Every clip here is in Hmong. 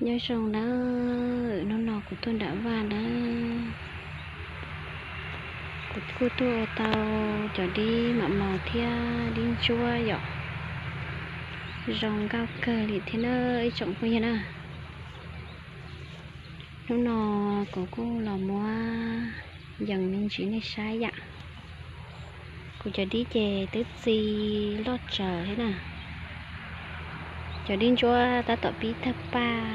Nyob zoo nawb, hnub no kuv tuaj nram vaj nawb. Kuv kuj tuaj ua tau cov dib mam maus thiab dib ntsuab yom. Zoo nkauj kawg li thiab na ib tsoom phooj ywg na. Hnub no kuv kuj los muab yees me ntsis nej saib yam. Kuv cov dib ces twb txi loj tsawv thiab na. Cov dib ntsuab tab tom pib tawg paj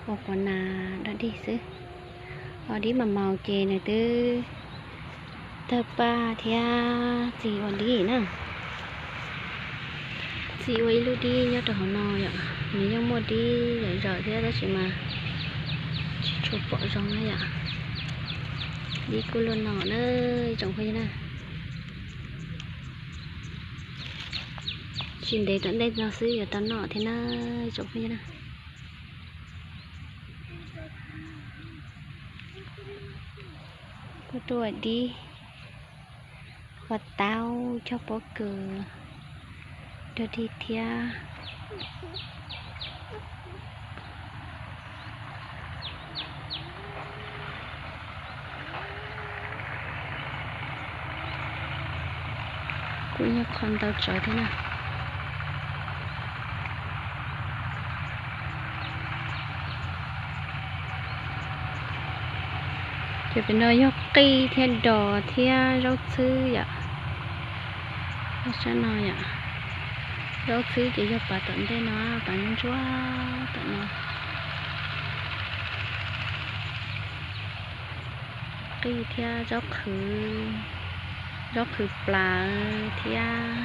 ua quas nas dog dig xwb. Ho dib mas maus ces nws twb tawg paj thiab txi ua dib na. Txi ua ib lub dib nyob rau hauv no yom, nws yeej muaj dib yam zawm thiab tab sis mas tsis tshua pom zoo na yom. Dib kuj luaj no na ib tsoom phooj ywg na. Tsis ntev tom ntej no xwb yuav tau noj thiab na ib tsoom phooj ywg na. Kuj tuaj dib, ua taub cog pob kws dog dig thiab. Kuj yog qhov ntau tsawv thiab na. Ces pem no yog qij thiab dos thiab zaub txhwb yom. Sab no yom, zaub txhwb ces yog pas tom ntej no, pas ntsuab tom no. Qij thiab zaub qhwv, zaub qhwv plaws thiab.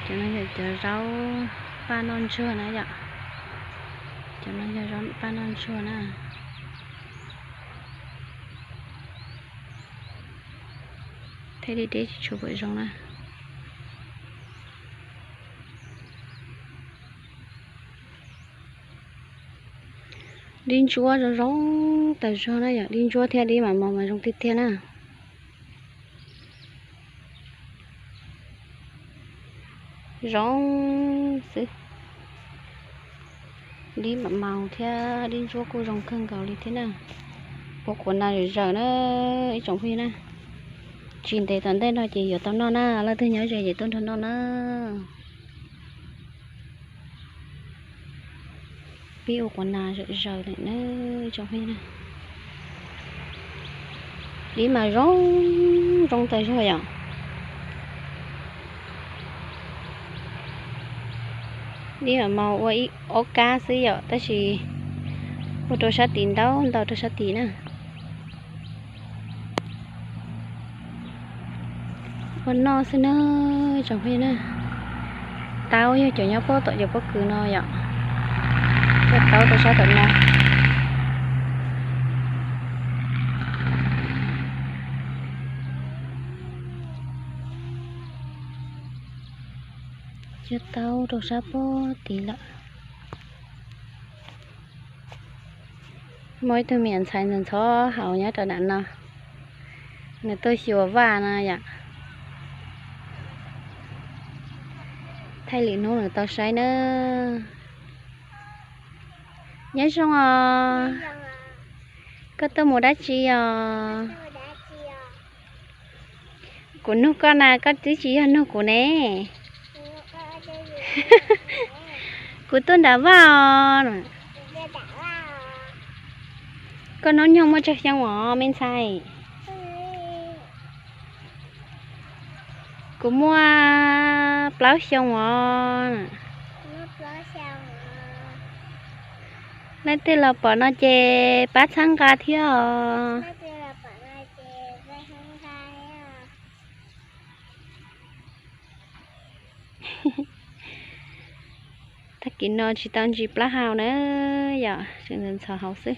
Cov no yog cov zaub paj noj ntsuag na yom. Cov no yog zaub paj noj ntsuag na. Thaij deb deb tsis tshua pom zoo na. Dib ntsuab zoo zoo tas zog na yom, dib ntsuab thiab dib mam maus mas zoo tiag tiag na. Zoo xwb. Dib mam maus thiab dib ntsuab kuj zoo kawg nkaus li thiab na. Ua quas nas zawm zawm na ib tsoom phooj ywg na. Tsis ntev tom ntej no ces yuav tau noj na, leej twg nyob ze ces tuaj nrog noj na. Pib ua quas nas zawm zawm lawm na ib tsoom phooj ywg na. Dib mas zoo zoo tas zog yom. Dib mam maus ua ib ob kab xwb yom, tab sis ua rau sab tid ntau ntau rau sab tid na. Ua noj xwb na tsoom phooj ywg na. Taub yog cov nyob puag tom cov pob kws no yom. Cog taub rau sab tom no. Cog taub rau sab puag tid lawm. Muaj ib tug me nyuam ntxhais ntxhov ntxhov haus nyob rau nram no, nws tuaj xyuas vaj no yom. Thaij lwm hnub nws tau saib na. Nyob zoo os. Koj tuaj mus dab tsi os? Kuv nug koj na, koj twb tsis yog nug kuv ne. Kuv tuaj nram vaj os. Koj hnub nyoog muaj tsawg xyoo os me ntxhais? Kuv muaj plaub xyoo os. Leej twg los pom no ces pab txhawb nqa thiab os. Tag kis no tsis tau ntsis plaub hau na yom, tseem ntxhov haus xwb.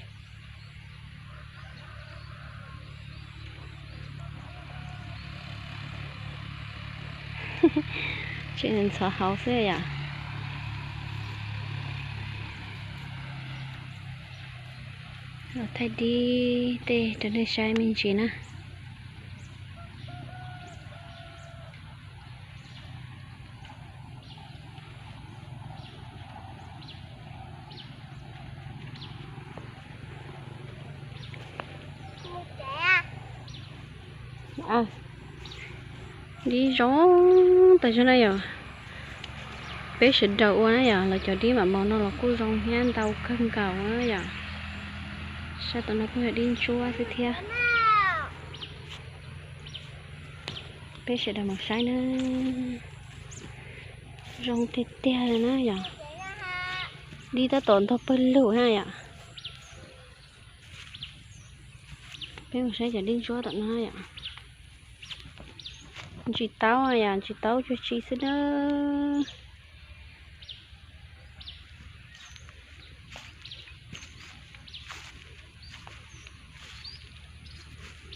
Tseem ntxhov haus xwb yom. Los thaij dib tej rau nej saib me ntsis na. Dib zoo tas zog na yom. Peb sawv daws ua na yom, los cov dib mam maus no los kuj zoo thiab ntau kawg nkaus na yom. Sab tom no kuj yog dib ntsuab xwb thiab. Peb sawv daws mus saib na. Zoo tiag tiag li na yom. Dib tab tom ntog pawg lug na yom. Peb mus saib cov dib ntsuab tom no yom. Ntsis taub yom, ntsis taub cuag tsi xwb na.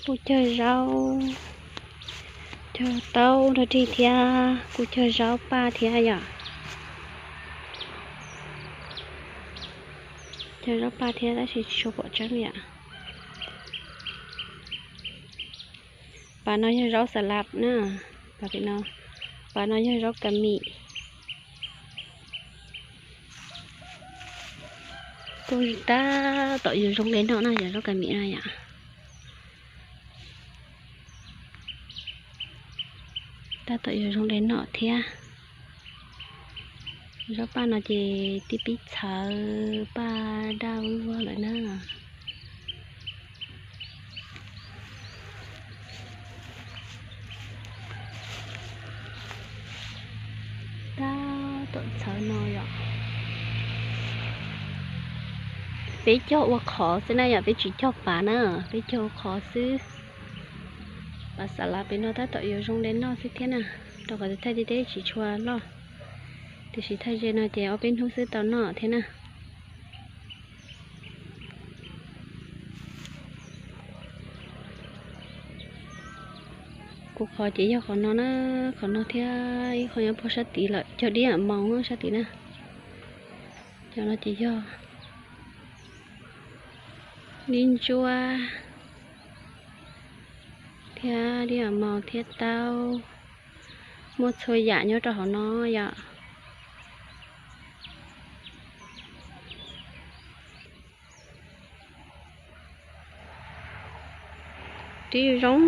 Kuj cog zaub, cog taub nrog dig thiab kuj cog zaub paj thiab yom. Cog zaub paj thiab tab sis tsis tshua pom tseeb yom. Pas no yog zaub xas las na, pas pem no, pas no yog zaub kas mim. Kuj tab tom yuav zoo li no na yom, zaub kas mim na yom. Tab tom yuav zoo li no thiab. Zaub paj no ces tib pib txhawv paj daj vog lawm na. Tab tom txhawv no yom. Peb cog ua qhov xwb na yom, peb tsis cog pav na, peb cog ua qhov xwb. Pas xas las pem no tab tom yuav zoo li no xwb thiab na, rau qhov tus thaij teb tsis tshua loj, tiam sis thaij ze no ces ob peb hnub xwb tau noj thiab na. Kuv qhov ces yog qhov no na, qhov no thiab ib qho nyob puag sab tid lawm, cog dib mam maus sab tid na. Cov no ces yog dib ntsuab thiab dib mam maus thiab taub, muaj txhua yam nyob rau hauv no yom. Dib zoo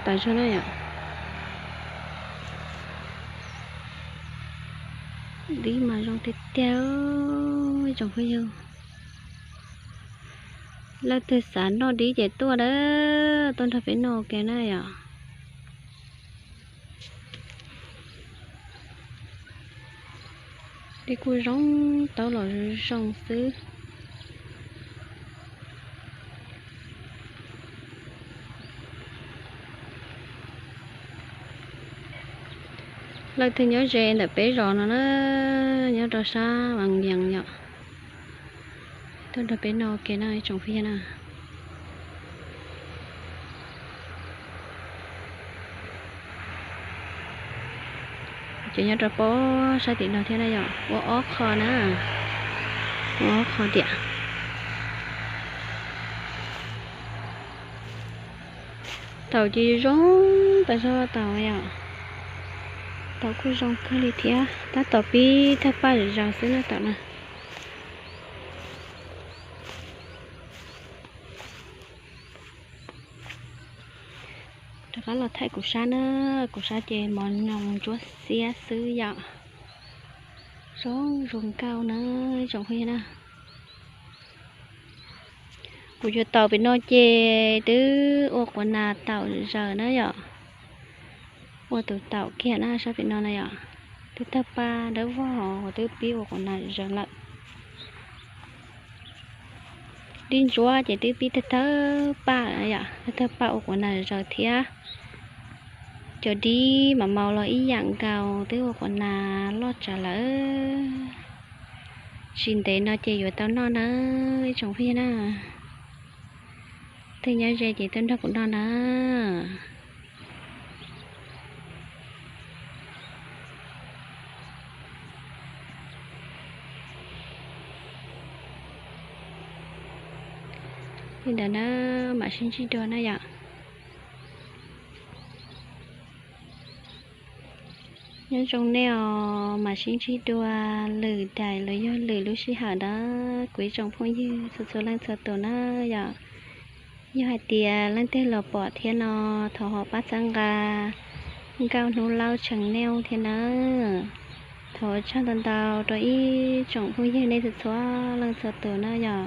tas zog na yom. Dib mas zoo tiag tiag, tsoom phooj ywg. Leej twg xav noj dib ces tuaj a, tuaj nrog peb noj ua ke na yom. Dib kuj zoo, taub los zoo xwb. Leej twg nyob ze ntawm peb zos no na, nyob rau sab Vaj Vias yom, tuaj nrog peb noj ua ke na ib tsoom phooj ywg na. Ces nyob rau pob sab tim no thiab na yom, ua ob qho na, ua ob qho tiam. Taum ces zoo tas zog taum yom. Taum kuj zoo kawg li thiab, tab tom pib tawg paj zom zaws xwb na taum na. Rov qab los thaij kuv sab na, kuv sab ces mos nyoos ntsuab xiab xwb yom. Zoo zoo nkauj na, tsoom phooj ywg na. Kuv cov taum pem no ces twb ua quas nas taum zaws na yom. Ua tus taum kiag na sab pem no na yom. Twb tawg paj dawb vog, twb pib ua quas nas zaws lawm. Dib ntsuab ces twb pib tawg tawg paj lawm yom, tawg tawg paj ua quas nas zaws thiab. Cov dib mam maus los ib yam nkaus, twb ua quas nas loj tsawv lawm. Tsis ntev no ces yuav tau noj na, ib tsoom phooj ywg na. Leej twg nyob ze ces tuaj nrog kuv noj na. Li ntawd na, mam sib ntsib dua na yom. Nyob zoo nej os, mam sib ntsib dua lwm daim los yog lwm lub sij hawm na, kuv ib tsoom phooj ywg txhua txhua leej txhua tus na yom. Yog hais tias leej twg los pom thiab no, thov ho pab txhawb nqa Nkauj Hnub Laub Channel thiab nawb. Thov ua tsaug ntau ntau rau ib tsoom phooj ywg nej txhua txhua leej txhua tus na yom.